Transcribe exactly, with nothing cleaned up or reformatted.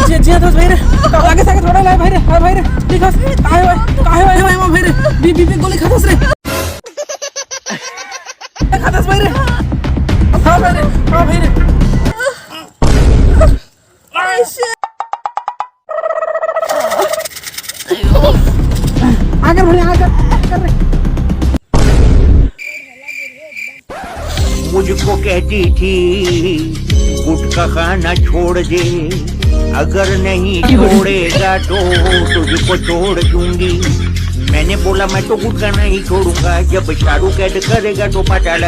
जे, जे हस भाई रे, आगे से आगे थोड़ा लाए भाई रे, हाँ भाई रे, ठीक हस, काहे भाई, काहे भाई, भाई, भाई रे, बी, बी, बी गोली खातस रे, खातस भाई रे, हाँ भाई रे, हाँ भाई रे। आगे बढ़े, आगे, आगे रे। मुझको कहती थी गुटखा खाना छोड़ दे, अगर नहीं छोड़ेगा तो तुझको छोड़ दूंगी। मैंने बोला मैं तो गुटखा नहीं छोड़ूंगा, जब शाहरुख ऐड करेगा तो पता